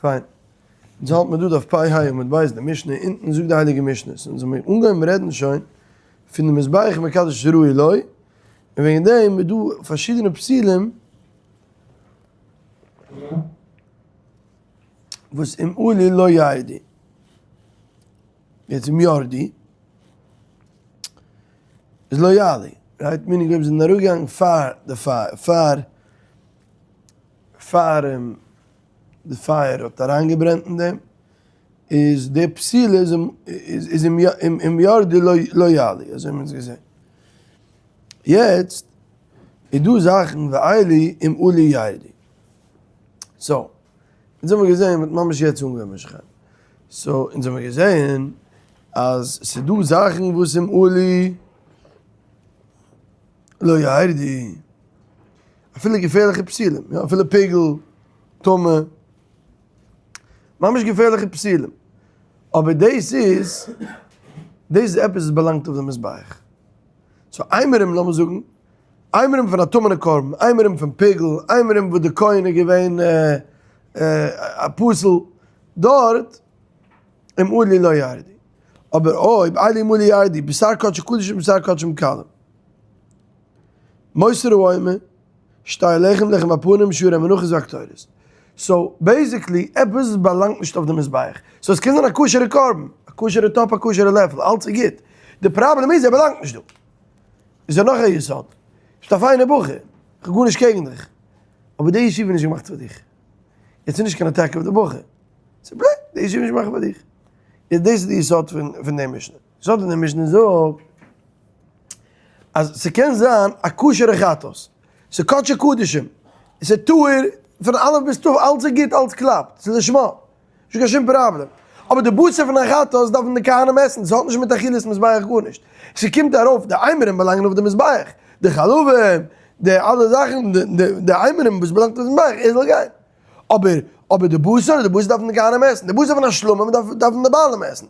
פיין. אונז האלט מיר דא דף פ ה עמוד ב' די משנה, אונטן זאגט די הייליגע משנה, so אונז האמיר אנגעהויבן רעדן שוין פון די מזבח מקדש ראוי לו, און וועגן דעם איז דא פארשידענע פסולים וואס אם עלו לא ירדו, יעצט אם ירדו איז לא יעלו, right? Meaning אויב זיי זענען אראפגעגאנגען פאר די פייער, פאר פאר די פייער האט אריינגעברענט אין דעם, איז די פסילה איז איז אם ירדו לא יעלו, אזוי האבן אונז געזען. יעצט איז דא זאכן ואלו אם עלו ירדו. So, אונז האבן געזען, מ'האט ממש יעצט אנגעהויבן משכן. So, אונז האבן געזען אז ס'איז דא זאכן וואס אם עלו לא ירדו. אפילו געפערליכע פסילים, יא, אפילו פיגול, טמא, ממש געפערליכע פסילים. אבער דאס איז, דאס איז עפעס וואס באלאנגט אויף די מזבח. So אימורים, לאמיר זאגן, אימורים פון א טמא'נע קרבן, אימורים פון פיגול, אימורים וואס די כהן איז געווען א פסול, דארט אם עלו לא ירדו. אבער אויב אלו אם עלו ירדו, בשר קדשי קדשים ובשר קדשים קלים. מותר העומר, שתי הלחם, לחם הפנים, שעירי המנחות והקטורת. So basically עפעס וואס באלאנגט נישט אויף די מזבח. So עס קען זיין א כשר'ע קרבן, א כשר'ע טאפ, א כשר'ע לעפל, אלץ איז גוט. די פראבלעם איז ער באלאנגט נישט דא. איז דא נאך א יסוד. ביסט א פיינער בחור, איך האב גארנישט קעגן דיך. אבער די ישיבה איז נישט געמאכט פאר דיך. יעצט איז נישט קיין attack אויף די בחור. ס'איז בלויז די ישיבה איז נישט געמאכט פאר דיך. יעצט דאס איז די יסוד פון די משנה. יסוד פון די משנה זאגט אז ס'קען זיין א כשר'ע חטאת, ס'איז קדשי קדשים, ס'איז טהור פון אלף ביז ת', אלץ איז גוט, אלץ קלאפט, ס'איז לשמה, נישט קיין שום פראבלעם. אבער די בשר פון א חטאת דארפן די כהנים עסן, ס'האט נישט מיט אכילת מזבח גארנישט. ס'קומט ארויף, די אימורים באלאנגען אויף די מזבח, די חלבים, די אלע זאכן, די אימורים וואס באלאנגט אויף די מזבח, ער זאל גיין. אבער אבער די בשר, די בשר דארפן די כהנים עסן, די בשר פון א שלמים דארף דארפן די בעלים עסן,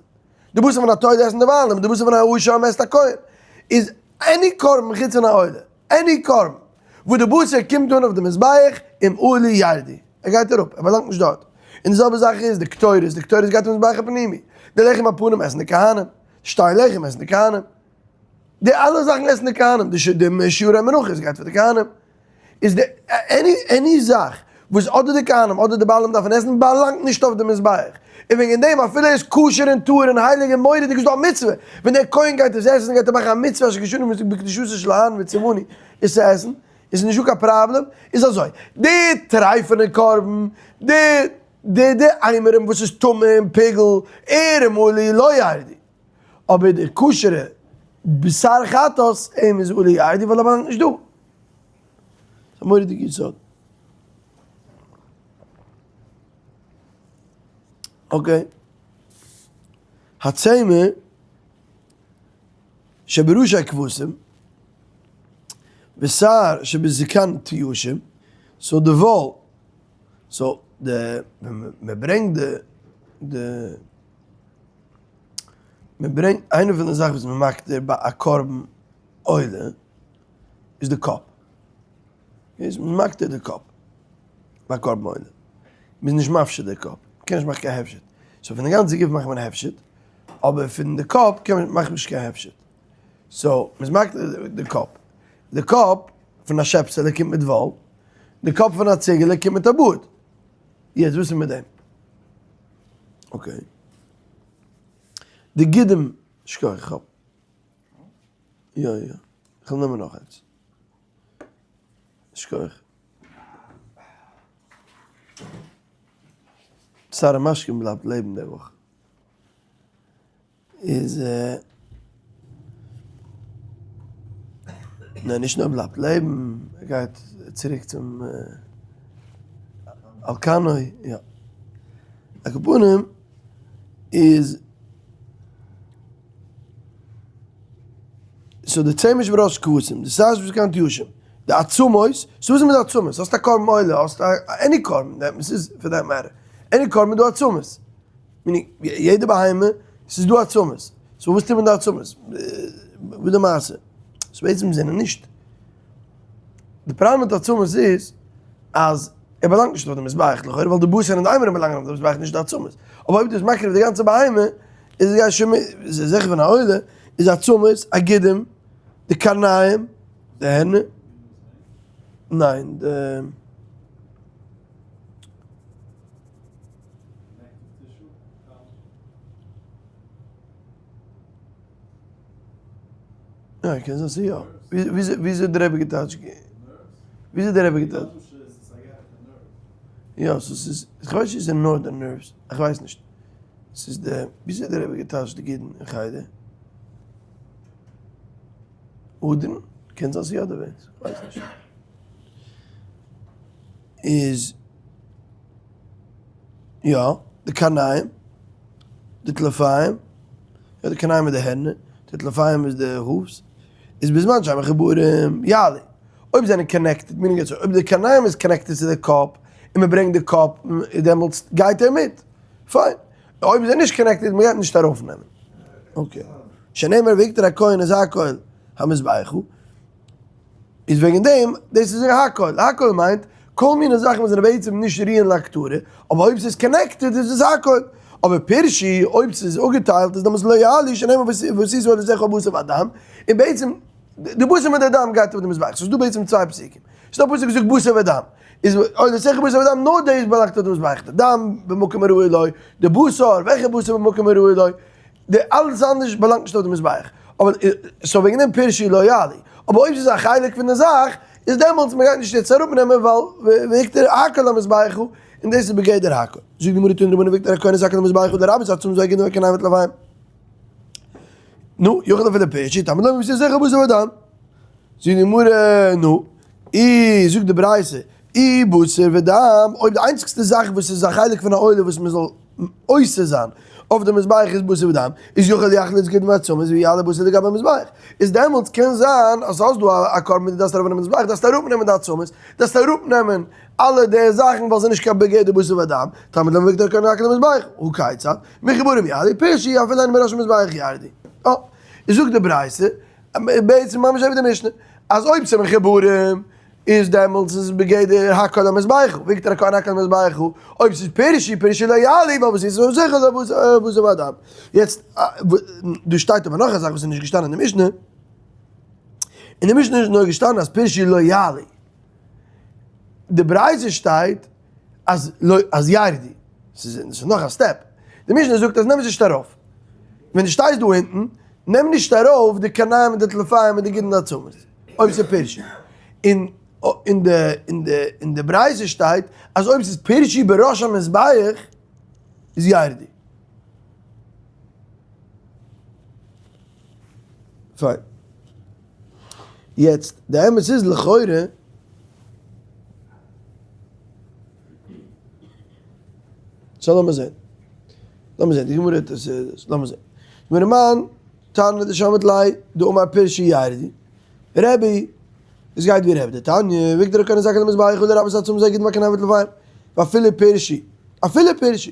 די בשר פון א תודה עסן די בעלים, די בשר פון א אשם עסט א כהן, איז any קרבן חוץ פון א עולה, any קרבן וואס די בשר קומט אן אויף די מזבח, אם עלו ירדו, ער גייט אראפ, ער באלאנגט נישט דארט. און די זעלבע זאך איז די קטורת, די קטורת גייט אויף מזבח הפנימי, די לחם הפנים עסן די כהנים, שתי לחם עסן די כהנים, די אלע זאכן עסן די כהנים, די שעירי מנחות גייט פאר די כהנים. איז די any any זאך וואס אדער די כהנים אדער די בעלים דארפן עסן באלאנגט נישט אויף די מזבח, און וועגן דעם אפילו ער איז כשר און טהור און הייליג און מורא'דיג איז דא א מצוה, ווען דער כהן גייט עס עסן גייט ער מאכן א מצוה אשר קדשנו בקדושתו של אהרן וציוונו עס צו עסן, איז נישט דא קיין פראבלעם, איז אזוי, די טרייפענע קרבן, די די די אימורים וואס איז טמא און פיגול, ער אם עלו לא ירדו. אבער די כשר'ע בשר חטאת אים איז עלו ירדו ווייל ער באלאנגט נישט דא. ס'איז א מורא'דיגע יסוד. Okay. הצמר שבראשי הכבשים ושער שבזקן תיישים, so די וואל, so די ווען מ'ברענגט די די מען ברענגט איינע פון די זאכן וואס מען מקטיר ביי א קרבן עולה איז די קאפ, איז מען מקטיר די קאפ ביי א קרבן עולה, מען איז נישט מפשיט די קאפ, מען קען נישט מאכן קיין הפשט, so פון די גאנצע גוף מאכט מען הפשט, אבער פון די קאפ קען מען מאכט מען נישט קיין הפשט, so מען איז מקטיר די קאפ, די קאפ פון א שעפסעלע קומט מיט וואל, די קאפ פון א ציגעלע קומט מיט א בארד, יעצט וואס איז מיט דעם? Okay. די גידים, שכוח, איך האב. יא יא, איך וועל נעמען נאך איינס. שכוח. שר המשקים בלייבט לעבן די וואך. איז ניין נישט נאר בלייבט לעבן, ער גייט צוריק צום אלקנו, יא. על כל פנים איז so די צמר שבראש כבשים, די שער שבזקן תיישים, די עצמות, so וואס איז מיט די עצמות? האסט א קרבן עולה, האסט א any קרבן, ס'איז for that matter, any קרבן איז דא עצמות. Meaning, יעדע בהמה, ס'איז דא עצמות. So וואס טוט מען די עצמות? וואס די מעשה? So בעצם זענען נישט. די פראבלעם מיט עצמות איז אז. ער באלאנגט נישט אויף די מזבח לכאורה ווייל די בשר און די אימורים באלאנגען אויף די מזבח נישט די עצמות, אבער אויב דו ביסט מקריב די גאנצע בהמה איז עס גייט שוין איז עס זיכער פון א עולה, איז עצמות, הגידים, די קרניים, די הערנער, ניין די. יא, קען זיין ס'איז יא. וויאזוי האט דער רבי געטייטשט? וויאזוי האט דער רבי געטייטשט? יא, ס'איז, איך ווייס נישט צו ס'איז נאר די nerves, איך ווייס נישט. ס'איז די, וויאזוי האט דער רבי געטייטשט די גידין אין חדר? אדרן? קען זיין ס'איז יא די veins, איך ווייס נישט. איז, יא, די קרניים, די טלפיים, יא די קרניים איז די הערנער, די טלפיים איז די hooves, איז בזמן שאין מחוברים יעלו, אויב זענען connected, meaning אזוי, אויב די קרניים איז connected צו די קאפ, און מען ברענגט די קאפ, דעמאלטס גייט ער מיט, פיין, אויב איז ער נישט connected, מען גייט נישט ארויפנעמען. okay. שנאמר והקטיר הכהן את הכל המזבחה. איז וועגן דעם, דאס איז הכל, הכל מיינט כל מיני זאכן וואס זענען בעצם נישט ראויין להקטרה, אבער אויב ס'איז connected איז עס הכל, אבער פירשו, אויב ס'איז אפגעטיילט איז דעמאלטס לא יעלו שנאמר ועשית עולתך בשר ודם, און בעצם די בשר מיט די דם גייט אויף די מזבח, ס'איז דא בעצם צוויי פסוקים, ס'איז דא א פסוק וואס זאגט בשר ודם, איז עולתך בשר ודם נאר דאס באלאנגט אויף די מזבח, די דם במקום הראוי לו, די בשר, וועלכע בשר במקום הראוי לו, די אלעס אנדערש באלאנגט נישט אויף די מזבח, אבער so וועגן דעם פירשו לא יעלו, אבער אויב ס'איז א חלק פון די זאך, איז דעמאלטס מ'גייט נישט יעצט אראפ נעמען ווייל והקטיר הכל המזבח און דאס איז בגדר הכל. זאגט די גמרא תנו רבנן והקטיר הכהן את הכל המזבח לרבות עצמות והגידין והקרניים והטלפיים. נו, יכול אפילו פירשו, תלמוד לומר ועשית עולתך בשר ודם. זאגט די גמרא, נו, אי, זאגט די ברייתא, אי בשר ודם, אויב די איינציגסטע זאך וואס איז א חלק פון א עולה וואס מען זאל עושה זיין אויף די מזבח איז בשר ודם, איז יכול יחלוץ גידין ועצמות ויעלה בשר לגבי המזבח, איז דעמאלטס קען זיין אז האסט דא א קרבן וואס דו דארפסט ארויפנעמען מזבח, דארפסטו אראפנעמען די עצמות, דארפסט אראפנעמען אלע די זאכן ווייל ס'איז נישט קיין בגדר בשר ודם, תלמוד לומר והקטיר הכהן הכל המזבח, הא כיצד, מחוברים יעלו, פירשו אפילו הן מראש המזבח ירדו. אה, איז זאגט די ברייתא, בעצם ממש אזוי ווי די משנה, אז אויב ס'איז מחוברים איז דעמאלטס איז בגדר הכל המזבח, והקטיר הכהן הכל המזבח, אויב ס'איז פירשו פירשו לא יעלו, ווייל וואס איז עס זיכער בשר ודם. יעצט, דא שטייט אבער נאך א זאך וואס איז נישט געשטאנען אין די משנה, אין די משנה איז נאר געשטאנען אז פירשו לא יעלו, די ברייתא שטייט אז לא אז ירדו, ס'איז נאך א step, די משנה זאגט אז נעם עס נישט ארויף, ווען דו שטייסט דא אונטן, נעם נישט ארויף די קרניים און די טלפיים און די גידין עצמות, אויב ס'איז פירשו. און אין די אין די אין די ברייתא שטייט אז אויב ס'איז פירשו בראש המזבח איז ירדו. פיין. יעצט די אמת איז לכאורה. so לאמיר זען. לאמיר זען, די גמרא האט עס, לאמיר זען. גמרא מאן תנא דשמעת ליה דאמר פירשו ירדו. רבי, עס גייט ווי רבי דתניא, והקטיר הכהן את הכל המזבח לרבות עצמות והגידין והקרניים והטלפיים, ואפילו פירשו, אפילו פירשו,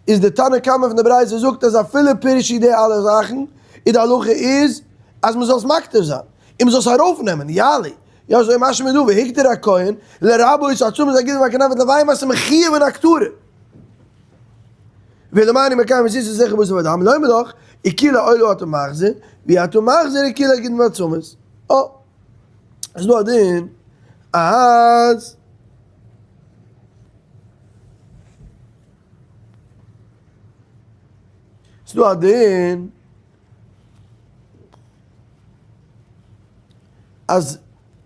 איז די תנא קמא פון די ברייתא זאגט אז אפילו פירשו די אלע זאכן, איז די הלכה איז אז מען זאל עס מקטיר זיין, און מען זאל עס ארויפנעמען, יעלו, יא אזוי משמע דא, והקטיר הכהן, לרבות עצמות והגידין והקרניים והטלפיים אז ס'איז מחויב אין הקטרה. ולמה אני מקיים ועשית עולתך בשר ודם, לומר לך, עיקולי עולה אתה מחזיר, ואי אתה מחזיר עיקולי גידין ועצמות. אה, איז דא א דין אז ס'דא א דין אז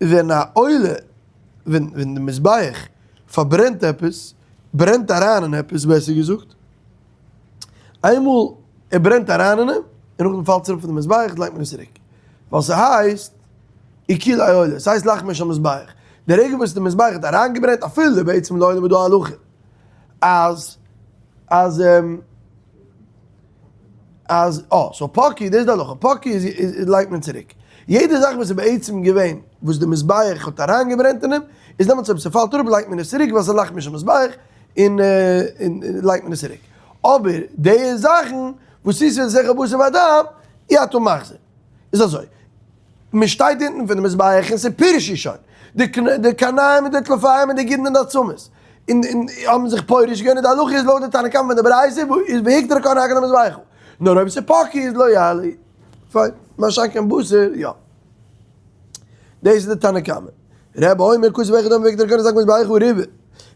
ווען א עולה, ווען ווען די מזבח פארברענט עפעס, ברענט אריין אין עפעס בעסער געזאגט, איינמאל ער ברענט אריין אין אים, און נאכדעם פאלט עס אראפ פון די מזבח, לייגט מען עס צוריק. ווייל ס'הייסט עיקולי עולה, ס'הייסט לחמו של מזבח. די רגע וואס די מזבח האט אריינגעברענט, אפילו בעצם לעולם איז דא א הלכה אז אז אז אה, so פקעו, דאס איז די הלכה, פקעו איז איז לייגט מען צוריק. יעדע זאך וואס איז בעצם געווען וואס די מזבח האט אריינגעברענט אין אים, איז דעמאלטס אויב ס'פאלט אראפ לייגט מען עס צוריק ווייל ס'איז לחמו של מזבח, און און לייגט מען עס צוריק. אבער די זאכן וואס איז פון זכר בשר ודם, אי אתה מחזיר. איז אזוי, מען שטייט אונטן פון די מזבח און ס'איז פירשו שוין, די די קרניים און די טלפיים און די גידין און די עצמות. און און האבן זיך פורש געווען און די הלכה איז לויט די תנא קמא פון די ברייתא איז והקטיר הכהן הכל על המזבח נאר אויב ס'איז פקעי איז לא יעלה פיין מה שאין כן בשר יא דאס איז די תנא קמא רבי אומר כתוב אחד אומר והקטיר הכהן את הכל על המזבח ריבה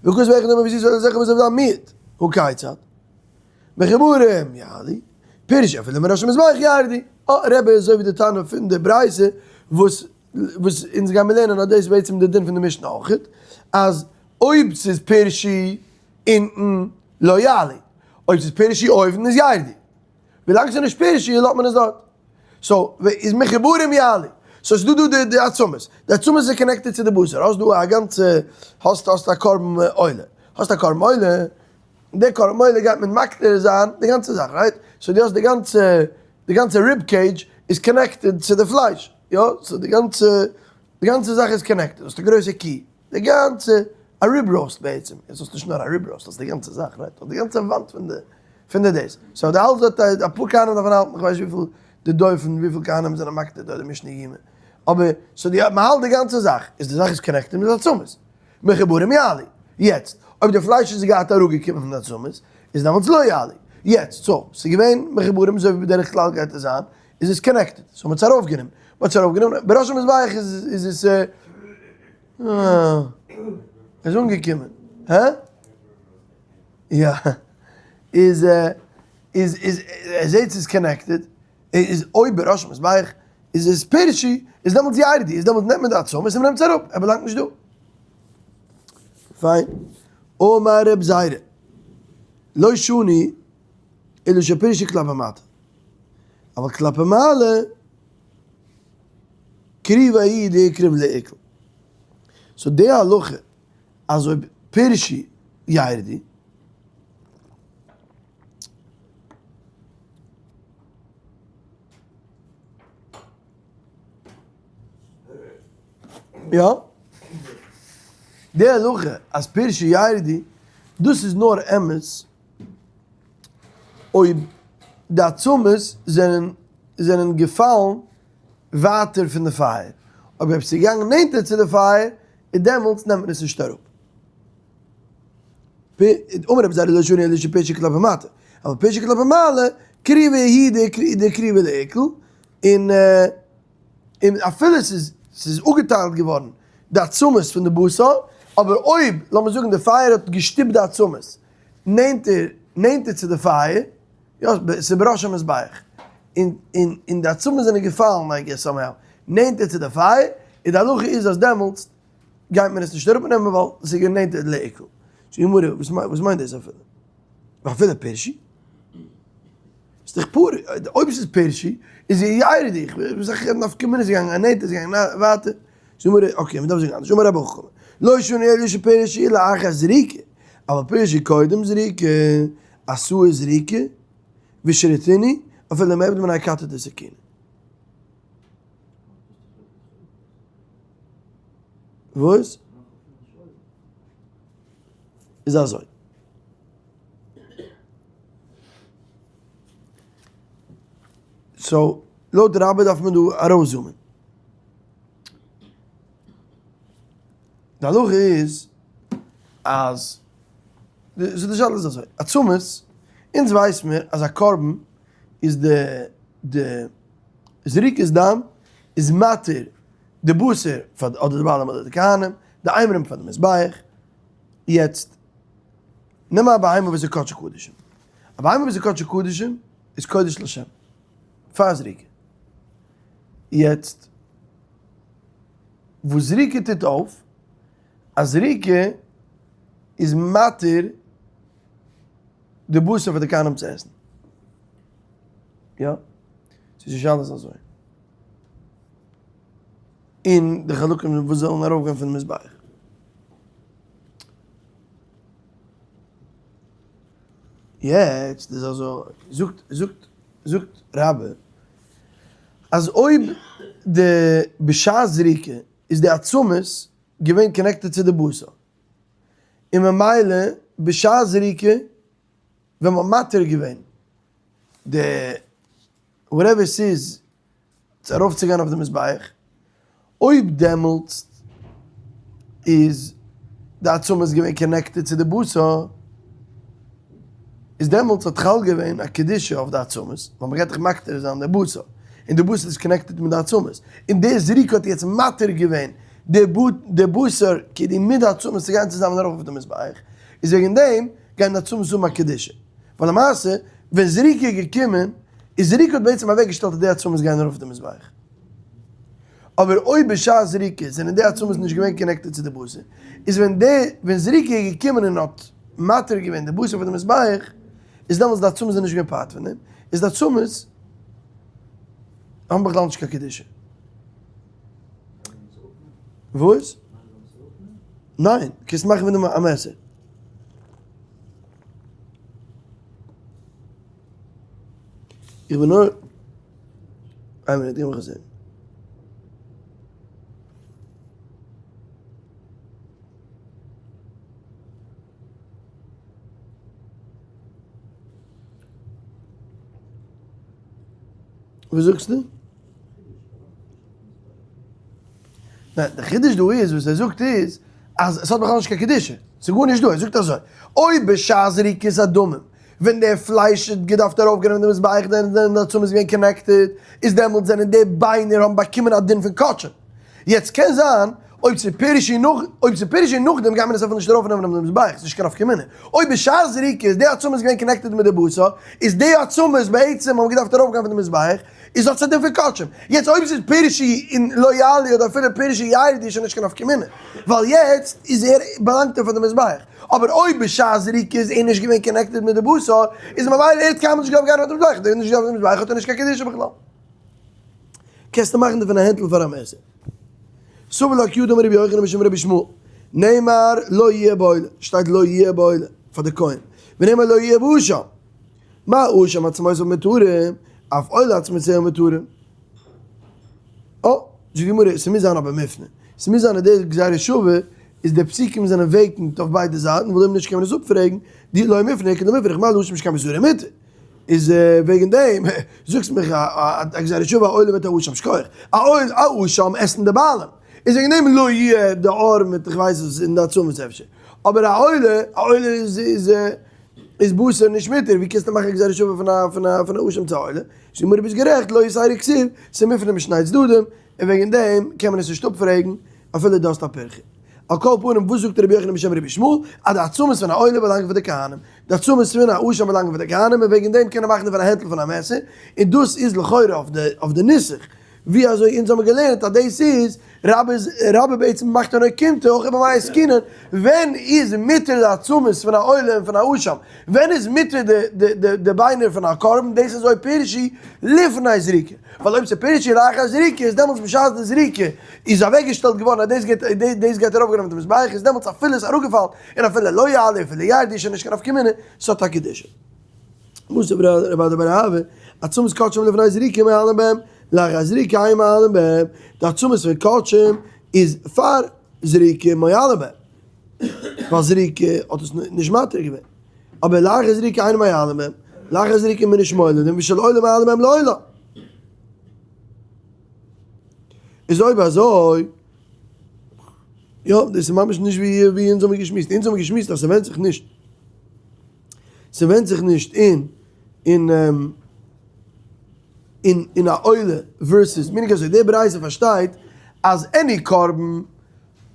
וכתוב אחד אומר והזית את הלחם בסוף מיעט הא כיצד מחוברים יעלו פירשו אפילו מראש המזבח ירדו אה רבי אזוי ווי די תנא פון די ברייתא וואס וואס אונז גיימיר לערנען אז דאס איז בעצם די דין פון די משנה אויכעט, אז אויב ס'איז פירשו אונטן לא יעלו, אויב ס'איז פירשו אויבן איז ירדו. ווילאנג ס'איז נישט פירשו לאזט מען עס דארט. so איז מחוברים יעלו. so ס'איז דא דא די עצמות. די עצמות איז connected צו די בשר. האסט דא א גאנצע, האסט האסט א קרבן עולה. האסט א קרבן עולה, די קרבן עולה גייט מען מקטיר זיין די גאנצע זאך, right? so דו האסט די גאנצע, די גאנצע rib cage איז connected צו די פלייש. יא, so די גאנצע, די גאנצע זאך איז connected, האסט א גרויסע קי, די גאנצע, א rib roast בעצם, יעצט האסטו נישט נאר א rib roast, האסט די גאנצע זאך, right, האסט די גאנצע וואנט פון די, פון די דאס, so די האלסט דארט אפאר כהנים דארף מען האלטן, איך ווייס נישט וויפיל די דופן, וויפיל כהנים זענען מקטיר דארט די משנה ג', אבער, so די, מען האלט די גאנצע זאך, איז די זאך איז connected מיט עצמות, מחוברים יעלו, יעצט, אויב די פלייש איז געהאט אראפגעקומען פון די עצמות, איז דעמאלטס לא יעלו, יעצט, so, ס'איז געווען מחוברים אזוי ווי בדרך כלל גייט עס זיין, איז עס connected, so מ'האט עס ארויפגענומען, מ'האט עס ארויפגענומען, בראש המזבח איז איז עס אה, איז אנגעקומען, הא? יא, איז איז איז ער זעהט ס'איז connected, איז אויב בראש המזבח איז עס פירשו, איז דעמאלטס ירדו, איז דעמאלטס נעמט מען די עצמות און מ'נעמט עס אראפ, ער באלאנגט נישט דא. פיין. אמר רב זירא, לא שנו אלא שפירשו כלפי מטה. אבל כלפי מעלה קריבה היא דאיקריב לעיקול. so די הלכה אז אויב פירשו ירדו. יא. די הלכה אז פירשו ירדו דאס איז נאר אמת אויב די עצמות זענען זענען געפאלן ווייטער פון די פייער, אויב עפעס איז געגאנגען נענטער צו די פייער, איז דעמאלטס נעמט מען עס נישט אראפ. אמר רבי זירא לא שנו אלא שפירשו כלפי מטה, אבל פירשו כלפי מעלה, קריבה היא דקריבה לעיקול, און און אפילו ס'איז ס'איז אפגעטיילט געווארן די עצמות פון די בשר, אבער אויב לאמיר זאגן די פייער האט געשטופט די עצמות נענטער נענטער צו די פייער, יא, ס'איז בראש המזבח, און און און די עצמות זענען געפאלן I guess somehow נענטער צו די פייער, און די הלכה איז אז דעמאלטס גייט מען עס נישט אראפנעמען ווייל ס'איז געווען נענטער לעיקול. זאגט די גמרא, וואס מיינט דאס אפילו? ואפילו פירשו? איז דאך פאר, אויב עס איז פירשו, איז ירדו, איך בין זיך נפקא מינה, ס'איז געגאנגען נענטער, ס'איז געגאנגען ווייטער. זאגט די גמרא, okay, מ'דארף זאגן אנדערש, אמר רב אחא, לא שנו אלא שפירשו לאחר זריקה, אבל פירשו קודם זריקה, עשאוהו זריקה, ושריתינהו, אפילו למיעבד מיניה כתא דסכינא. וואס? איז אזוי. so, לויט רבה דארף מען דא ארויסזומען. די הלכה איז אז, so די שאלה איז אזוי, עצמות, אונז ווייס מיר אז א קרבן איז די די זריקת דם איז מתיר די בשר פאר אדער די בעלים אדער די כהנים, די אימורים פאר די מזבח, יעצט נעם א בהמה וואס איז קדשי קדשים, א בהמה וואס איז קדשי קדשים איז קודש לשם, פאר זריקה, יעצט וואס זריקה טוט אויף, אז זריקה איז מתיר די בשר פאר די כהנים צו עסן, יא? ס'איז נישט אלעס אזוי. און די חלקים וואס זאלן ארויפגיין פון די מזבח. יעצט איז אזוי, זאגט זאגט זאגט רבה, אז אויב די בשעת זריקה איז די עצמות געווען connected צו די בשר, און ממילא בשעת זריקה ווען מ'האט מתיר געווען די whatever ס'איז צו ארויפצוגיין אויף די מזבח, אויב דעמאלטס איז. די עצמות געווען connected צו די בשר, איז דעמאלטס האט חל געווען א קדושה אויף די עצמות, ווייל מ'גייט דאך מקטיר זיין די בשר, און די בשר איז connected מיט די עצמות, און די זריקה האט יעצט מתיר געווען די בשר כדי מיט די עצמות צו גיין צוזאמען ארויף אויף די מזבח, איז וועגן דעם גייען די עצמות האבן א קדושה, ווייל למעשה ווען זריקה איז געקומען, איז זריקה האט בעצם אוועקגעשטעלט אז די עצמות גייען ארויף אויף די מזבח. אבער אויב בשעת זריקה זענען די עצמות נישט געווען connected צו די בשר, איז ווען די ווען זריקה איז געקומען און האט מתיר געווען די בשר פאר די מזבח, איז דעמאלטס די עצמות זענען נישט געווען part פון דעם, איז די עצמות האבן בכלל נישט קיין קדושה. וואס? ניין, קענסט מאכן פון דעם א מעסער. איך בין נאר. איין מינוט, איך זען. וואס זאגסטו? ניין, די חידוש דא איז, וואס ער זאגט איז, אז עס האט בכלל נישט קיין קדושה, ס'איז גארנישט דא, ער זאגט אזוי, אויב בשעת זריקת הדמים, ווען דער פלייש האט געדארפט ארויפגיין אויף די מזבח זענען די עצמות געווען connected, איז דעמאלטס זענען די ביינער האבן באקומען א דין פון קדשים. יעצט קען זיין אויב ס'איז פירשי נאך, אויב ס'איז פירשי נאכדעם גייט מען עס אפילו נישט ארויפנעמען אויף די מזבח, ס'איז נישט קיין נפקא מינה. אויב בשעת זריקה איז די עצמות געווען connected מיט די בשר, איז די עצמות בעצם האבן געדארפט ארויפגיין אויף די מזבח, איז האט עס א דין פון קדשים. יעצט אויב ס'איז פירשי און לא יעלה אדער אפילו פירשי ירדו איז שוין נישט קיין נפקא מינה, ווייל יעצט איז ער באלאנגט ער פאר די מזבח. אבער אויב בשעת זריקה איז ער נישט געווען connected מיט די בשר, איז ממילא ער האט קיינמאל נישט געדארפט גיין אויף די מזבח, ער איז נישט געגאנגען אויף די מזבח האט ער נישט קיין קדושה בכלל. קענסטו מאכן דערפון א הענטל פאר א מעסער. סבר לה כי אדם רבי יוחנן בשם רבי ישמעאל, נאמר לא יהיה בעולה, שטייט לא יהיה בעולה פאר די כהן, ונאמר לא יהיה באשם, מה אשם עצמותיו מותרים, אף עולה עצמותיה מותרים. אה, זאגט די גמרא, ס'מוז זיין אבער מופנה. ס'מוז זיין אז די גזירה שווה איז די פסוקים זענען vacant אויף ביידע זייטן, ווייל אויב נישט קען מען עס אפפרעגן, די לא מופנה כדלא מופרך, מה לשון משכב איסורי מותר. איז וועגן דעם זאגסט מיך א גזירה שווה א עולה מיט א אשם, שכוח. א עול א אשם עסן די בעלים. איז וועגן דעם לא יהיה די אור מיט איך ווייס וואס אין די עצמות אפשר. אבער א עולה, א עולה איז איז איז בשר נישט מותר, ווי קענסטו מאכן א גזירה שווה פון א פון א פון א אשם צו א עולה? זאגט די גמרא ביסט גערעכט לא יתירא כתיב, ס'מופנה משני צדדים, און וועגן דעם קען מען עס נישט אפפרעגן אפילו דו האסט א פירכא. על כל פנים וואס זאגט רבי יוחנן בשם רבי ישמעאל? אז די עצמות פון א עולה באלאנגען פאר די כהנים, די עצמות פון א אשם באלאנגען פאר די כהנים און וועגן דעם קען ער מאכן דערפון א הענטל פון א מעסער, און דאס איז לכאורה אויף די אויף די נוסח ווי אזוי אונז האבן געלערנט אז דאס איז רבי רבי בעצם מאכט אן אוקימתא אויך איבער מאי עסקינן, ווען איז מותר די עצמות פון א עולה און פון א אשם? ווען איז מותר די די די די ביינער פון א קרבן? דאס איז אויב פירשי לפני זריקה, ווייל אויב ס'איז פירשי לאחר זריקה איז דעמאלטס בשעת די זריקה איז אוועקגעשטעלט געווארן אז דאס גייט דאס גייט ארויפגיין אויף די מזבח איז דעמאלטס אפילו איז אראפגעפאלן און אפילו לא יעלה אפילו ירד איז שוין נישט קיין נפקא מינה, ס'האט א קדושה. מוסף רב אדא בר אהבה, עצמות קדשים לפני זריקה מועלין בהם, לאחר זריקה אין מועלין בהם, די עצמות פון קדשים איז פאר זריקה מועלין בהם, ווייל זריקה האט עס נישט מתיר געווען, אבער לאחר זריקה אין מועלין בהם, לאחר זריקה איז מען נישט מועל אין דעם, ושל עולה מועלין בהם לעולם. איז אויב אזוי, יא, דאס איז ממש נישט ווי אונז האבן געשמועסט, אונז האבן געשמועסט אז ס'ווענדט זיך נישט. ס'ווענדט זיך נישט אין אין אין אין א עולה versus מיניג אזוי די ברייתא פארשטייט אז any קרבן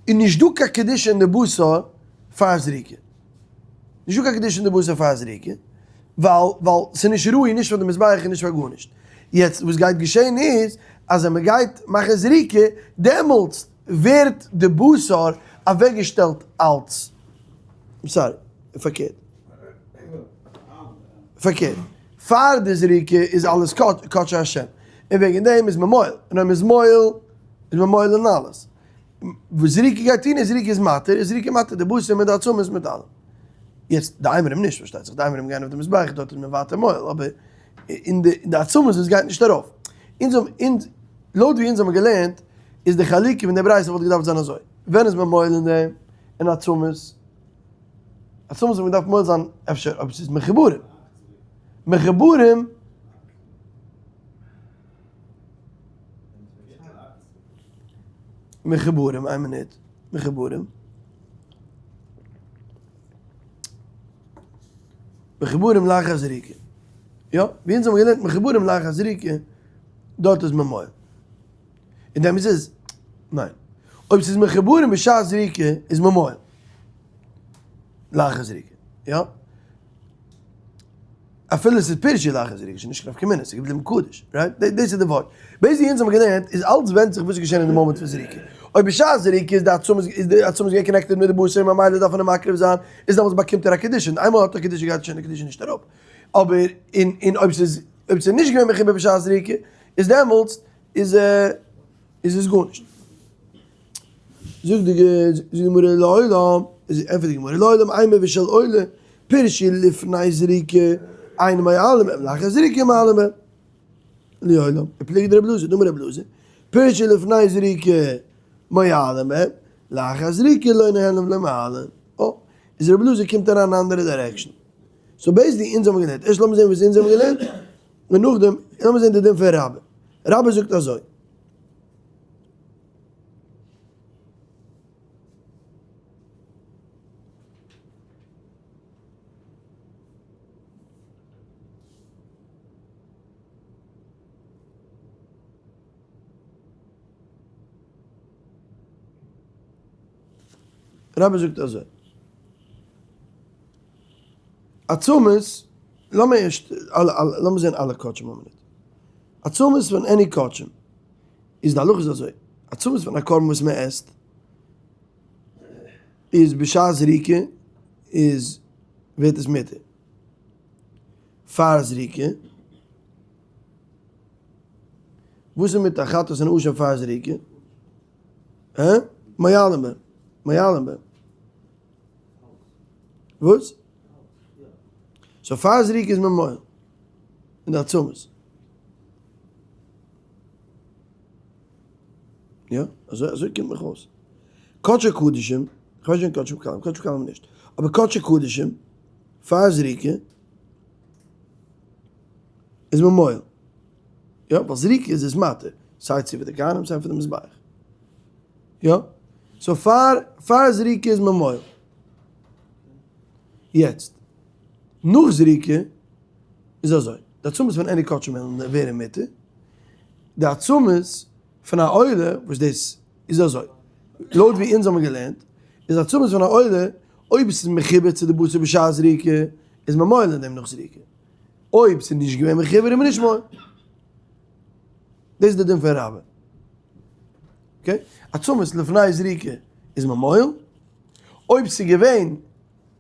איז נישט דא קיין קדושה אין די בשר פאר זריקה נישט דא קיין קדושה אין די בשר פאר זריקה ווייל ווייל ס'איז נישט ראוי נישט פאר די מזבח און נישט פאר גארנישט יעצט וואס גייט געשען איז אז ווען מ'גייט מאכן זריקה דעמאלטס ווערט די בשר אוועקגעשטעלט אלס sorry. פארקערט. פארקערט. פאר די זריקה איז אלעס קדשי השם. און וועגן דעם איז מען מועל. און אויב מען איז מועל, איז מען מועל אין אלעס. וואס זריקה גייט טון איז זריקה איז מתיר, איז זריקה מתיר די בשר מיט די עצמות מיט אלעם. יעצט די אימורים נישט פארשטייט זיך, די אימורים גייען אויף די מזבח, דארט איז מען ווייטער מועל, אבער אין די אין די עצמות וואס גייט נישט ארויף. אונז האבן אונז, לויט ווי אונז האבן געלערנט, איז די חלוקה פון די ברייתא וואלט געדארפט זיין אזוי. ווען איז מען מועל אין דעם? אין עצמות. עצמות האט מען געדארפט מועל זיין אפשר אויב ס'איז מחוברים. מחוברים. מחוברים, איין מינוט. מחוברים. מחוברים לאחר זריקה. יא, ווי אונז האבן געלערנט מחוברים לאחר זריקה, דארט איז מען מועל. און דעם איז עס, ניין. אויב ס'איז מחוברים בשעת זריקה, איז מען מועל. לאחר זריקה. יא. אפילו ס'איז פירשו לאחר זריקה, ס'איז נישט קיין נפקא מינה, ס'איז געבליבן קדוש. right? דאס איז די ווארט. basically אונז האבן געלערנט איז אלץ ווענדט זיך וואס איז געשען אין די מאמענט פון זריקה. אויב בשעת זריקה איז די עצמות איז די עצמות געווען connected מיט די בשר ממילא דארף מען אים מקריב זיין, איז דעמאלטס באקומט ער א קדושה, און איינמאל האט ער קדושה גייט שוין די קדושה נישט אראפ. אבער און און אויב ס'איז אויב ס'איז נישט געווען מחובר בשעת זריקה איז דעמאלטס איז איז עס גארנישט. זאגט די גמרא לעולם, ענטפערט די גמרא לעולם אימא ושל עולה פירשו לפני זריקה אין מועלין בהן לאחר זריקה מועלין בהן. לעולם, ופליגא דרבי אלעזר, דאמר רבי אלעזר, פירשו לפני זריקה מועלין בהן, לאחר זריקה לא נהנין ולא מועלין. אה, איז רבי אלעזר קומט אריין אין א אנדערע direction. so basically אונז האבן געלערנט, ערשט לאמיר זען וואס אונז האבן געלערנט, און נאכדעם לאמיר זען די דין פון רבה. רבה זאגט אזוי. רבה זאגט אזוי. עצמות, לאמיר ערשט, לאמיר זען אלע קדשים א מינוט. עצמות פון any קדשים, איז די הלכה איז אזוי, עצמות פון א קרבן וואס מען עסט, איז בשעת זריקה איז ווערט עס מותר. פאר זריקה, וואס איז מיט א חטאת און אשם פאר זריקה? הא? מועלין בהן, מועלין בהן. וואס? so פאר זריקה איז מען מועל אין די עצמות. יא, אזוי אזוי קומט מיך אויס. קדשי קדשים, כ'ווייס נישט וועגן קדשים קלים, קדשים קלים נישט. אבער קדשי קדשים, פאר זריקה, איז מען מועל. יא, ווייל זריקה איז עס מתיר, סיי צו פאר די כהנים סיי פאר די מזבח. יא, so פאר פאר זריקה איז מען מועל. יעצט, נאך זריקה איז אזוי, די עצמות פון any קדשים וועלן ווערן מותר, די עצמות פון א עולה, וואס דאס איז אזוי, לויט ווי אונז האבן געלערנט, איז עצמות פון א עולה, אויב עס איז מחובר צו די בשר בשעת זריקה, איז מען מועל אין דעם נאך זריקה. אויב ס'איז נישט געווען מחובר איז מען נישט מועל. דאס איז די דין פון רבה. okay? עצמות לפני זריקה איז מען מועל. אויב ס'איז געווען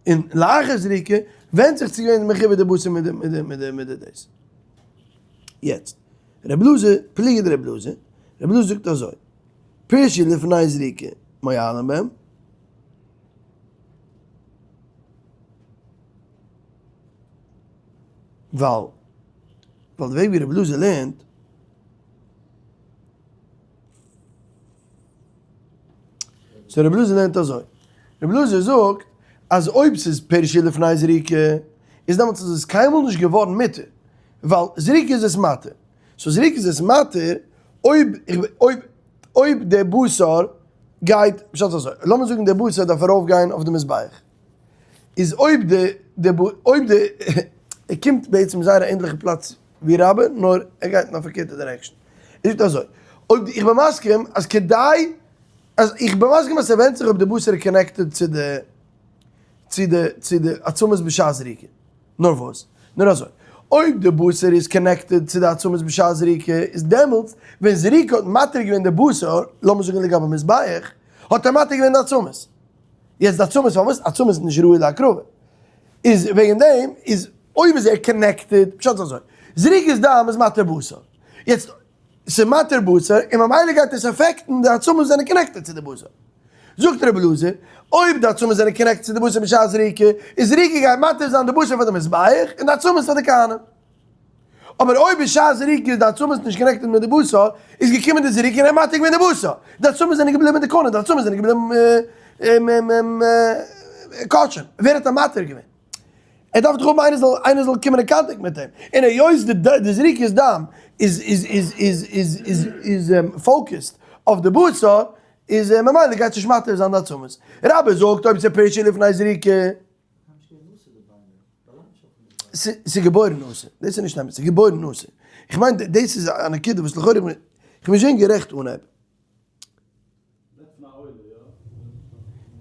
אין לאחר זריקה, ווענדט זיך צו געווען מחובר די בשר מיט די מיט די מיט די מיט די דאס. יעצט, רבי אלעזר, פליגא דרבי אלעזר, רבי אלעזר זאגט אזוי, פירשו לפני זריקה מועלין בהם, ווייל ווייל די וועג ווי רבי אלעזר לערנט so רבי אלעזר לערנט אזוי, רבי אלעזר זאגט אז אויב ס'איז פירשו לפני זריקה איז דעמאלטס איז עס קיינמאל נישט געווארן מותר, ווייל זריקה איז עס מתיר, so זריקה איז עס מתיר אויב אויב אויב דער בשר גייט, פשט איז אזוי, לאמיר זאגן דער בשר דארף ארויפגיין אויף די מזבח, איז אויב די די אויב די ער קומט בעצם זייער א ענדליכע פלאץ ווי רבה נאר ער גייט אין א פארקערטע direction. ער זאגט אזוי, אויב די איך בין מסכים אז כדי אז איך בין מסכים אז ס'ווענדט זיך אויב די בשר איז connected צו די צו די צו די עצמות בשעת זריקה. נאר וואס? נאר אזוי, אויב די בשר איז connected צו די עצמות בשעת זריקה איז דעמאלטס ווען זריקה האט מתיר געווען די בשר, לאמיר זאגן לגבי מזבח, האט ער מתיר געווען די עצמות. יעצט די עצמות פארוואס עצמות איז נישט ראוי להקרבה איז וועגן דעם איז אויב איז ער connected פשט איז אזוי זריקת דם איז מתיר בשר יעצט ס'איז מתיר בשר און ממילא גייט עס affect ן די עצמות זענען connected צו די בשר זאגט רבי אלעזר אויב די עצמות זענען connected צו די בשר בשעת זריקה איז זריקה גייט מתיר זיין די בשר פאר די מזבח און די עצמות פאר די כהנים. אבער אויב בשעת זריקה איז די עצמות נישט connected מיט די בשר, איז געקומען די זריקה און ער האט מתיר געווען די בשר, די עצמות זענען געבליבן די כהנים, די עצמות זענען געבליבן קדשים, ווער האט אים מתיר געווען? ער דארף דאך האבן איינער זאל איינער זאל קומען אין קאנטעקט מיט אים, און היות די זריקת דם איז איז איז איז איז איז איז focused אויף די בשר, איז ממילא גייט נישט מתיר זיין די עצמות. רבה זאגט אויב ס'איז פירשו לפני זריקה. ס'איז געבוירן אסור, דאס איז נישט אמת, ס'איז געבוירן אסור. איך מיין דאס איז א נקודה וואס לכאורה איך בין שוין גערעכט אנהייב.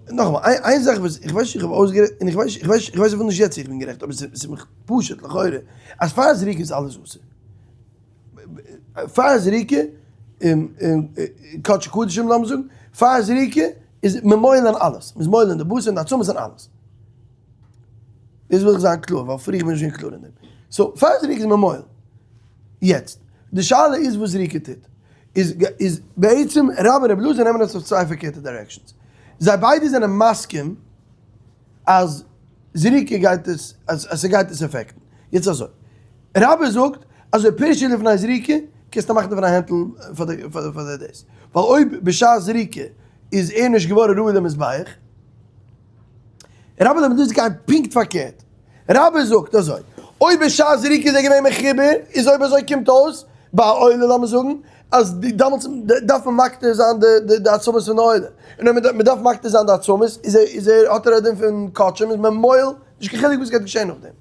נאכאמאל, איין זאך וואס איך ווייס נישט איך האב אויסגערעדט, און איך ווייס איך ווייס איך ווייס אפילו נישט יעצט צו איך בין גערעכט, אבער ס'איז מיך פשוט לכאורה אז פאר זריקה איז אלעס אסור. פאר זריקה, קדשי קדשים לאמיר זאגן, פאר זריקה איז מען מועל אין אלעס, מ'איז מועל אין די בשר און די עצמות און אלעס. דאס וויל איך זיין קלאר, ווייל פריער בין איך נישט געווען קלאר אין דעם. so פאר זריקה איז מען מועל. יעצט, די שאלה איז וואס זריקה טוט. איז איז בעצם רבה און רבי אלעזר נעמען עס אויף צוויי פארקערטע directions. זיי ביידע זענען מסכים אז זריקה גייט עס, אז ס'גייט עס affect ן. יעצט אזוי, רבה זאגט אז אויב פירשו לפני זריקה, קענסטו מאכן דערפון א הענטל פאר די פאר די דאס. ווייל אויב בשעת זריקה איז ער נישט געווארן ראוי למזבח, רבה און רבי אלעזר גייען פונקט פארקערט. רבה זאגט אזוי, אויב בשעת זריקה איז ער געווען מחובר, איז אויב אזוי קומט אויס ביי א עולה לאמיר זאגן, אז דאמאלטס דארף מען מקטיר זיין די עצמות פון די עולה, און אויב מען דארף מקטיר זיין די עצמות, איז ער איז ער האט ער א דין פון קדשים איז מען מועל, נישט קיין חילוק וואס גייט געשען נאכדעם.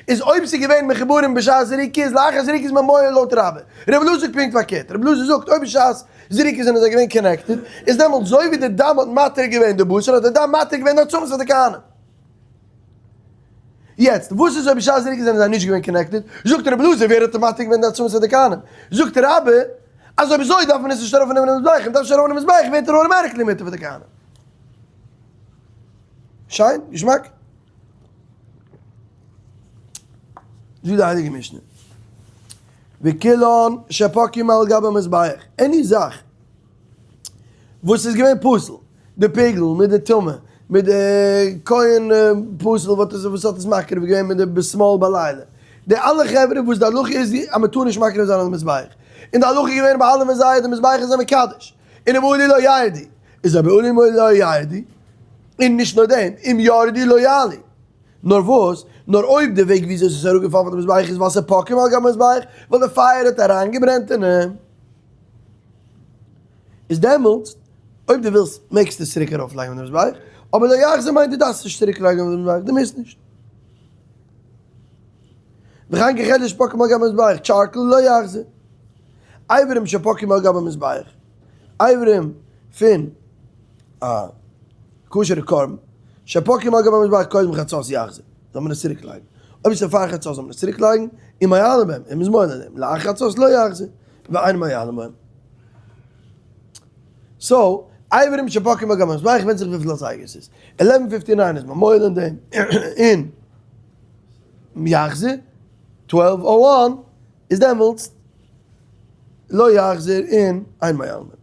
איז אויב ס'איז געווען מחוברים בשעת זריקה איז לאחר זריקה איז מען מועל לויט רבה. רבי אלעזר זאגט פונקט פארקערט, רבי אלעזר זאגט אויב בשעת זריקה זענען זיי געווען connected, איז דעמאלטס אזוי ווי די דם האט מתיר געווען די בשר האט די דם מתיר געווען די עצמות פאר די כהנים. יעצט, וואס איז אויב בשעת זריקה זענען זיי נישט געווען connected? זאגט רבי אלעזר, ווער האט מתיר געווען די עצמות פאר די כהנים? זאגט רבה, אז אויב אזוי דארף מען עס נישט ארויפנעמען אין מזבח, מען דארף נישט ארויפנעמען אין מזבח, ווערט ער automatically מותר פאר די כהנים. שיין, געשמאק. זאגט די הייליגע משנה, וכולן שפקעו מעל גבי המזבח, any זאך וואס איז געווען פסול, די פיגול מיט די טומאה, מיט די כהן פסול וואס האט עס מקריב געווען מיט די בשמאל בלילה, די אלע חברה וואס די הלכה איז אז מען טאר נישט מקריב זיין אויף די מזבח, און די הלכה איז געווען ביי אלע פון זיי אז די מזבח איז א מקדש, און אם עלו לא ירדו, איז אבער עלו לא ירדו, און נישט נאר דעם, אם ירדו לא יעלו. נאר וואס? נאר אויב די וועג וויאזוי עס איז אראפגעפאלן פון די מזבח איז ווייל ס'פקעו מעל גבי המזבח, ווייל די פייער האט אריינגעברענט אין אים. איז דעמאלטס אויב דו ווילסט מעגסטו עס צוריק ארויף לייגן אויף די מזבח, אבער לא יחזיר מיינט דו דארפסט נישט צוריק לייגן אויף די מזבח, דו מוזט נישט. וכן גחלת שפקעה מעל גבי המזבח, charcoal לא יחזיר. אברים שפקעו מעל גבי המזבח, אברים פון א כשר'ע קרבן, שפקעו מעל גבי המזבח קודם חצות יחזיר, זאל מען עס צוריק לייגן. אויב עס איז פאר חצות זאל מען עס צוריק לייגן, ומועלין בהם, און מ'איז מועל אין דעם, לאחר חצות לא יחזיר. ואין מועלין בהם. so, אברים שפקעו מעל גבי המזבח ווענדט זיך וויפיל אזייגער עס איז. 11:59 איז מען מועל אין דעם, און יחזיר, 12:01 איז דעמאלטס לא יחזיר און אין מועלין בהם.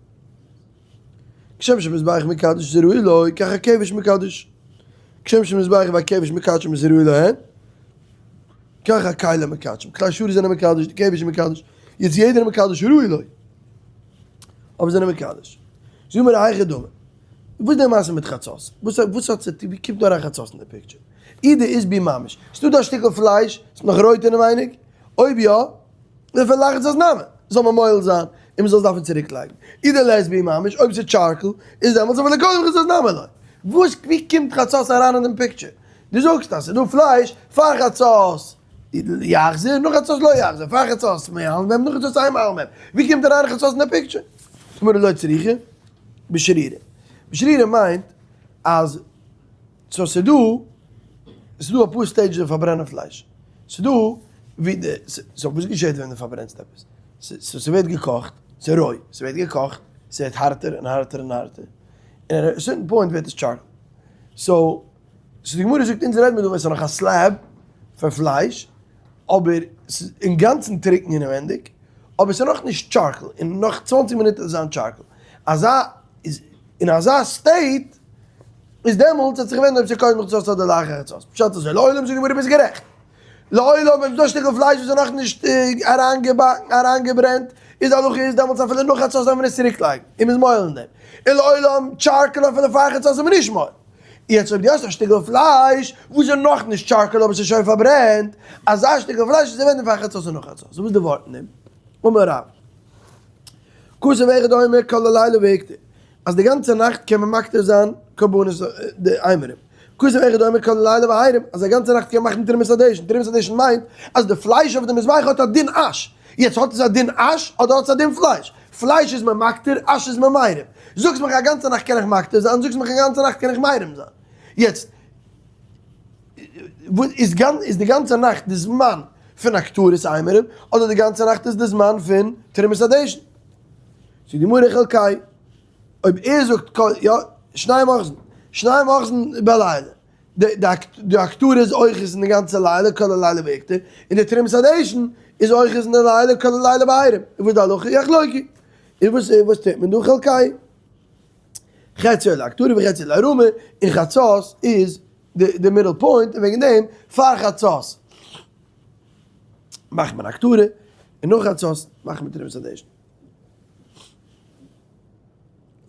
כשם שמזבח מקדש זה ראוי לו, כך הכבש מקדש. כשם שמזבח והכבש מקדשים זה ראוי להן, כך הכלים מקדשים. כלי שרת זענען מקדש, די כבש איז מקדש. יעצט יעדער איז מקדש ראוי לו. אבער זענען מקדש. זאג מיר היכי דמי. וואס איז די מעשה מיט חצות? וואס וואס האט צו ווי קומט דא אריין חצות אין די picture? אי דאית בהו ממש. ס'דא דא א שטיקל פלייש, ס'איז נאך רויט אינעווייניג? אויב יא, דערפאר לאחר חצות נמי, זאל מען מועל זיין, און מ'זאל עס דארפן צוריק לייגן. אי דלית בהו ממש, אויב ס'איז charcoal, איז דעמאלטס אפילו קודם חצות נמי לא. וואס ווי קומט חצות אריין אין דעם picture? דו זאגסט אז ס'איז דא פלייש פאר חצות. יחזיר, נאך חצות לא יחזיר, פאר חצות מועלין בהם, נאך חצות אין מועלין בהם. ווי קומט אריין חצות אין די picture? גמרא לא צריכא, בשרירא. בשרירא מיינט אז so ס'איז דא, ס'איז דא אפאר stages פון פארברענען פלייש. ס'איז דא ווי די, so וואס געשעט ווען דו פארברענסט עפעס? ס'ווערט געקאכט, ס'איז רוי, ס'ווערט געקאכט, ס'ווערט הארטער און הארטער און הארטער, און at a certain point ווערט עס charcoal. so so די גמרא זאגט אונז רעדן מיר דא ווען ס'איז נאך א slab פון פלייש, אבער ס'איז אינגאנצן טרוקן אינעווענדיג, אבער ס'איז נאכנישט charcoal, און נאך 20 מינוט וועט עס זיין charcoal. אזא איז אין אזא state איז דעמאלטס האט זיך געווענדט אויב ס'איז קודם חצות אדער לאחר חצות. פשט אזוי, לעולם זאגט די גמרא ביסט גערעכט. לעולם אויב ס'איז דא א שטיקל פלייש וואס איז נאכנישט אריינגעבאקן אריינגעברענט, איז די הלכה איז דעמאלטס אפילו נאך חצות דארף מען עס צוריקלייגן, און מ'איז מועל אין דעם. און לעולם charcoal אפילו פאר חצות איז מען נישט מועל. יעצט אויב דו האסט א שטיקל פלייש וואס איז נאכנישט charcoal אבער ס'איז שוין פארברענט, אזא שטיקל פלייש איז ווען פאר חצות און נאך חצות. וואס איז די ווארט אין דעם? אמר רב. כתוב אחד אומר כל הלילה והקטיר, אז די גאנצע נאכט קען מען מקטיר זיין קרבנות די אימורים. כתוב אחד אומר כל הלילה בהערב, אז א גאנצע נאכט קען מען מאכן תרומת הדשן, תרומת הדשן מיינט אז די פלייש אויף די מזבח האט א דין אש, יעצט האט עס א דין אש אדער האט עס א דין פלייש? פלייש איז מען מקטיר, אש איז מען מרים. זאגסט מיך א גאנצע נאכט קען איך מקטיר זיין, זאגסט מיך א גאנצע נאכט קען איך מרים זיין. יעצט איז איז די גאנצע נאכט די זמן פון הקטרת אימורים אדער די גאנצע נאכט איז די זמן פון תרומת הדשן? זאגט די גמרא חלקי, אויב ער זאגט יא, שניים אוחזין, שניים אוחזין בלילה, די הקטרה איז אוחז אין די גאנצע לילה כל הלילה והקטיר, און די תרומת הדשן איז אוחז אין די לילה כל הלילה בהערב, און וואס איז די הלכה? יחלוקו. און וואס וואס טוט מען דא? חלקי. חציו להקטרה וחציו להרמה, און חצות איז די middle point, און וועגן דעם פאר חצות מאכט מען הקטרה, און נאך חצות מאכט מען תרומת הדשן.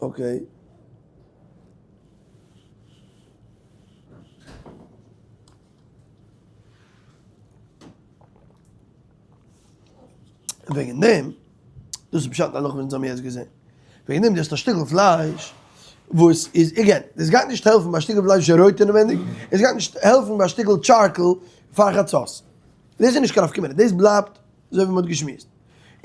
Okay. וועגן דעם, דאס איז פשט אין הלכה וואס אונז האבן יעצט געזען. וועגן דעם דו האסט א שטיקל פלייש וואס איז, again, דאס גייט נישט העלפן ביי א שטיקל פלייש וואס איז רויט אינעווייניג, עס גייט נישט העלפן ביי א שטיקל charcoal פאר חצות. דאס איז נישט קיין נפקא מינה, דאס בלייבט אזוי ווי מען האט געשמועסט.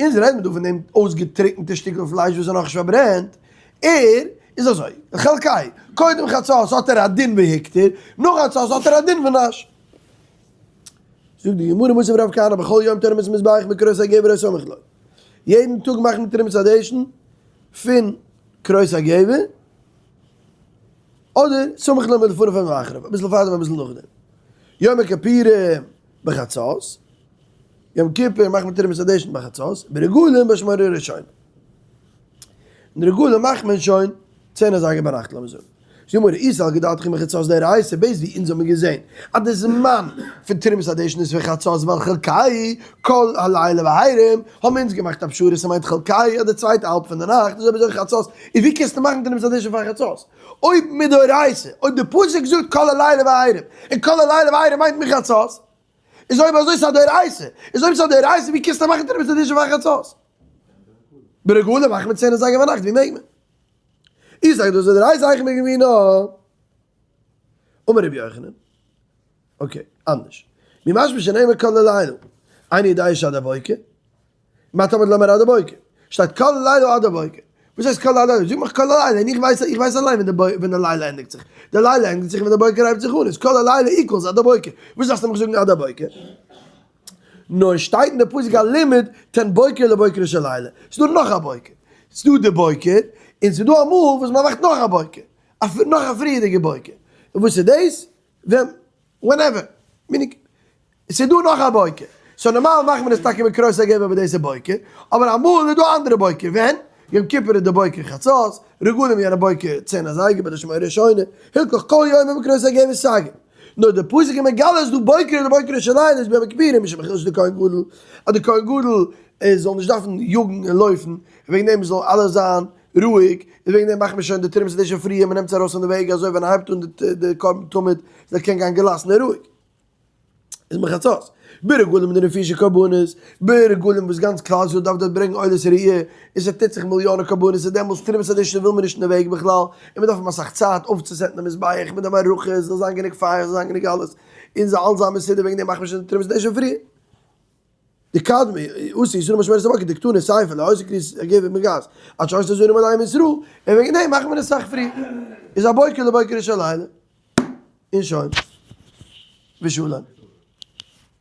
אונז רעדן מיר דא פון דעם אויסגעטריקענטע שטיקל פלייש וואס איז נאכנישט פארברענט, ער איז אזוי, חלקי, קודם חצות האט ער א דין והקטיר, נאך חצות האט ער א דין ונש. זאגט די גמרא מתיב רב כהנא בכל יום תרומת מזבח מקרות הגבר או סמוך לו, יעדן טאג מאכט מען תרומת הדשן פון קרות הגבר אדער סמוך לו מלפניו ומאחריו, אביסל פארדעם אביסל נאכדעם, יום הכפורים בחצות. יום כיפור מאכט מען תרומת הדשן ביי חצות, ברגלים באשמורה ראשונה. אין רגלים מאכט מען שוין 10 אזייגער ביינאכט לאמיר זאגן. זאגט די גמרא, אי סלקא דעתך מחצות דאורייתא, בעת ווי אונז האבן געזען אז די זמן פון תרומת הדשן איז פון חצות ווייל חלקי כל הלילה בהערב, האבן אונז געמאכט א פשרה ס'מיינט חלקי אז די צווייטע האלב פון די נאכט איז אויב אזוי חצות, איז ווי קענסטו מאכן תרומת הדשן פאר חצות? אויב מדאורייתא, אויב די פסוק זאגט כל הלילה בהערב, און כל הלילה בהערב מיינט מחצות, איז אויב אזוי ס'איז א דאורייתא, איז אויב ס'איז א דאורייתא ווי קענסטו מאכן תרומת הדשן פאר חצות? ברגלים מאכט מען 10 אזייגער ביינאכט, ווי מעג מען? איך זאג דאס איז דאורייתא איך מעג ווי נאר. אמר רבי יוחנן, okay, אנדערש. ממשמע שנאמר כל הלילה, איני יודע שעד הבוקר. מה תלמוד לומר עד הבוקר? שטייט כל הלילה עד הבוקר. וואס הייסט כל הלילה? זאג מיך כל הלילה, און איך ווייס, איך ווייס אליין ווען די ווען די לילה ענדיגט זיך. די לילה ענדיגט זיך ווען די בוקר הייבט זיך אן, איז כל הלילה equals עד הבוקר. וואס דארפסטו מיך זאגן עד הבוקר? נאר שטייט אין די פסוק א לימוד, תן בוקר לבוקרו של לילה. ס'איז דא נאך א בוקר. ס'איז דא די בוקר, און ס'איז דא אמאל וואס מ'מאכט נאך א בוקר. נאך א פריערדיגע בוקר. און וואס איז דאס? ווען, whenever, meaning, ס'איז דא נאך א בוקר, so נארמאל מאכט מען עס טאקע מיט קרויס הגבר אבער דאס איז בוקר, אבער אמאל איז דא אנדערע בוקר, ווען? יום כיפור איז די בוקר חצות, רגלים יענע בוקר צען אזייגער ביי די שמונה ראשונה, הילכך כל יום מקרות הגבר סגר. נאר די פסוק איז מגלה אז דא בוקר איז די בוקר של לילה איז ביום הכיפורים משום מחילת די כהן גדול, אז די כהן גדול זאל נישט דארפן יאגן און לויפן, וועגן דעם זאל אלעס זיין רואיג, און וועגן דעם מאכט מען שוין די תרומת הדשן פריער, מען נעמט עס ארויס פון די וועג אזוי ווען ער הייבט אן די קרבן תמיד זאל ער קענען גיין געלאסן און רואיג. איז מחצות. ברגלים די נפישי קרבנות, ברגלים וואס גאנץ כלל ישראל דארף דארט ברענגען עולת ראיה, און ס'טוט זיך מיליאנען קרבנות, און דעמאלטס תרומת הדשן וויל מען נישט אין די וועג בכלל, און מען דארף האבן אסאך צייט אויפצוסעטן די מזבח מיט די מערכה, ס'זאל זיין גענוג פייער, ס'זאל זיין גענוג אלעס, און ס'זאל אלעס זיין מסודר, וועגן דעם מאכט מען שוין די תרומת הדשן פריער. די קדמי, עשו ישראל משמרת הבוקר, די קטנה סייפא, לא עושה קריאת הגבר מגז, עד שעושה זורים עליהם ישראל, און וועגן דעם מאכט מען עס אסאך פריער. איז הבוקר לבוקר של לילה. און שוין. ושלום.